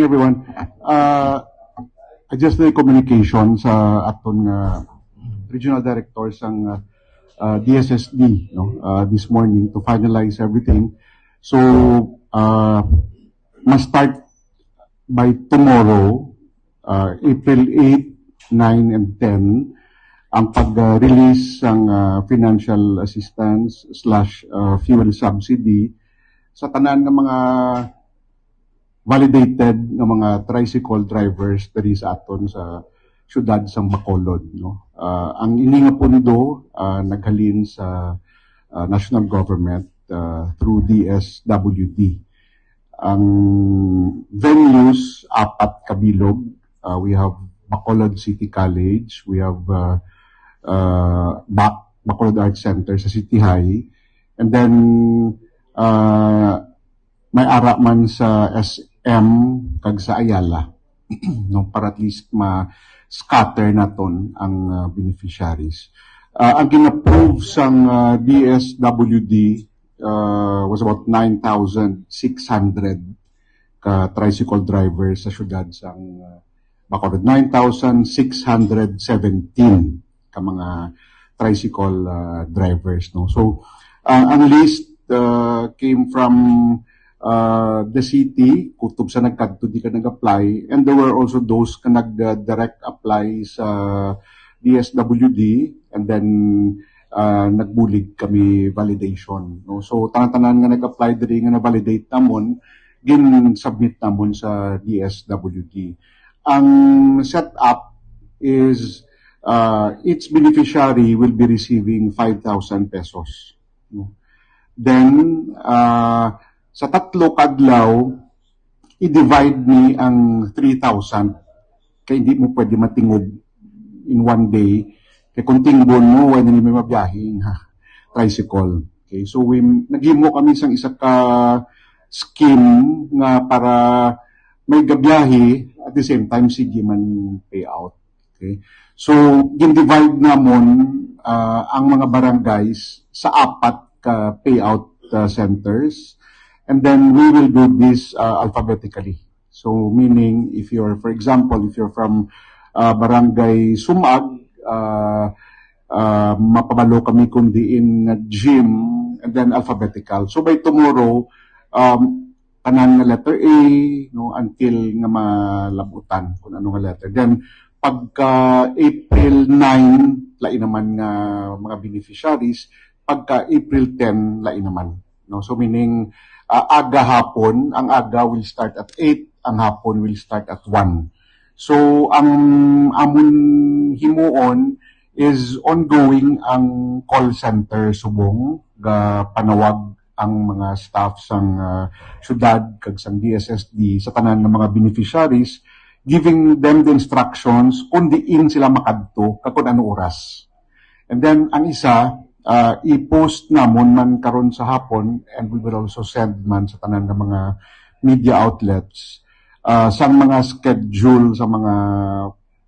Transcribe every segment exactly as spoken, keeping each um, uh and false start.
Everyone. Uh, I just need communication sa aton nga regional director sang uh, uh, D S S D, no, uh, this morning to finalize everything. So, uh, ma-start by tomorrow, uh, April eight, nine, and ten, ang pag-release sang uh, financial assistance slash uh, fuel subsidy sa tanan nga mga validated nga mga tricycle drivers diri sa aton sa siyudad sang Bacolod, no. Ah, ang ini nga pondo, ah, naghalin sa ah, national government, ah, through D S W D. Ang venues, apat ka bilog. Ah, we have Bacolod City College, we have ah, ah, bac, Bacolod Arts Center sa City High, and then ah, may ara man sa S M kag sa Ayala, no, para at least ma-scatter naton ang ah, beneficiaries. Ah, ang gin-approve sang ah, D S W D ah, was about nine thousand six hundred ka tricycle drivers sa siyudad sang ah, Bacolod, nine thousand six hundred seventeen ka mga tricycle ah, drivers, no. So ah, ang list ah, came from ah, the city, kutob sa nagkadto di ka nag-apply, and there were also those ka nag-direct apply sa D S W D, and then ah, nagbulig kami validation, no. So tanan-tanan nga nag-apply diri nga na-validate namon, gin-submit namon sa D S W D. Ang setup is ah, each beneficiary will be receiving five thousand pesos, no? Then ah, sa tatlo ka adlaw, i-divide ni ang three thousand, kay hindi mo pwede matingob in one day. Kay kung tingbon mo, wala na may mabiyahe nga tricycle. Okay, so we, naghimo kami sang isa ka scheme nga para may gabiyahe, at the same time sige man payout. Okay? So, gin-divide namon ah, ang mga barangays sa apat ka payout ah, centers, and then we will do this ah, alphabetically. So meaning, if you're, for example, if you're from ah, Barangay Sumag, ah, ah, mapabalo kami kung diin nga gym, and then alphabetical. So by tomorrow, um, tanan nga letter A, no, until nga malabutan kung ano nga letter. Then pagka April nine, lain naman nga mga beneficiaries, pagka April ten, lain naman, no. So meaning ah, aga hapon, ang aga will start at eight, ang hapon will start at one. So ang amon himuon is ongoing ang call center subong gapanawag ang mga staff sang ah, syudad kag sang D S S D sa tanan nga mga beneficiaries, giving them the instructions kung diin sila makadto kag kung ano oras. And then ang isa, ah, i-post namon man karon sa hapon, and we will also send man sa tanan nga mga media outlets ah, sang mga schedule sa mga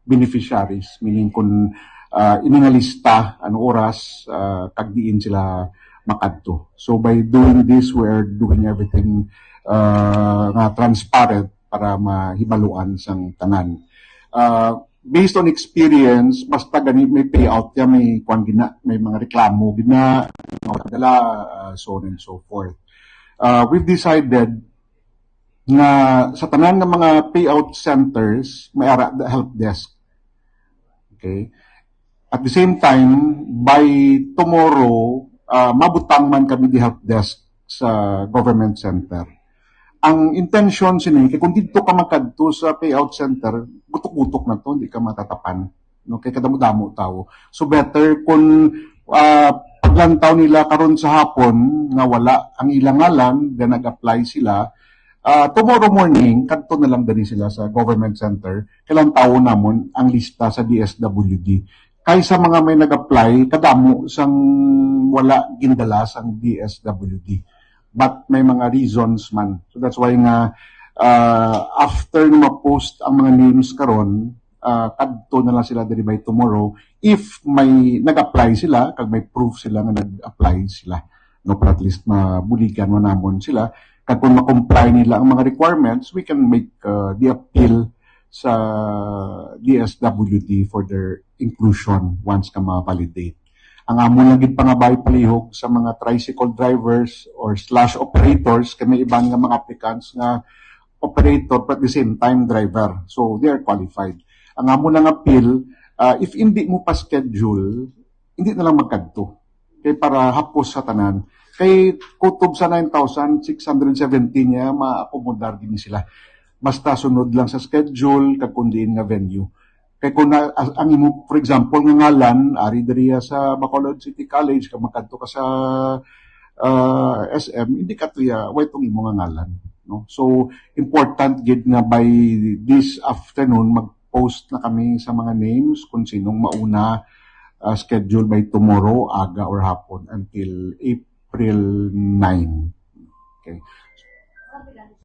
beneficiaries, meaning kung ah, ini nga lista, ano oras, ah, kag diin sila makadto. So by doing this, we are doing everything ah, nga transparent para mahibaluan sang tanan. Ah, based on experience, basta gani may payout ya, may kuan gina, may mga reklamo gina, mga dala, ah, so on and so forth. Ah, we've decided nga sa tanan nga mga payout centers, may ara the help desk. Okay? At the same time, by tomorrow, ah, mabutang man kami di help desk sa government center. Ang intention sini, kay kung didto ka makadto sa payout center, gutok-gutok na to, hindi ka matatapan. No, kay kadamo-damo tawo. So better kung ah, paglantaw nila karon sa hapon nga wala ang ilang ngalan, then nag-apply sila, ah, tomorrow morning kadto na lang diri sila sa government center, kay lantawon namon ang lista sa D S W D. Kaysa mga may nag-apply, kadamo sang wala gindala sang D S W D. But may mga reasons man. So that's why nga ah, after na ma-post ang mga names karon, ah, kadto na lang sila diri by tomorrow if may nag-apply sila kag may proof sila nga nag-apply sila, no, para at least mabuligan man namon sila. Kag kung ma-comply nila ang mga requirements, we can make uh, the appeal sa D S W D for their inclusion once nga ma-validate. Ang amo lang gid pangabay palihog sa mga tricycle drivers or slash operators, kay may iban nga mga applicants nga operator but at the same time driver. So they are qualified. Ang amo lang appeal, uh, if hindi mo pa schedule, hindi na lang magkadto. Kay para hapos sa tanan. Kay kutob sa nine thousand six hundred seventeen niya, ma-accommodar din sila. Basta sunod lang sa schedule, kag kung diin nga venue. Kay kung na, as- ang imo, for example, nga ngalan, ari diriya sa Bacolod City College, kag magkadto ka sa uh, S M, hindi ka tuya, way tong imo nga ngalan. No? So, important gid nga by this afternoon, mag-post na kami sa mga names kung sinong mauna uh, schedule by tomorrow, aga or hapon, until April nine. Okay.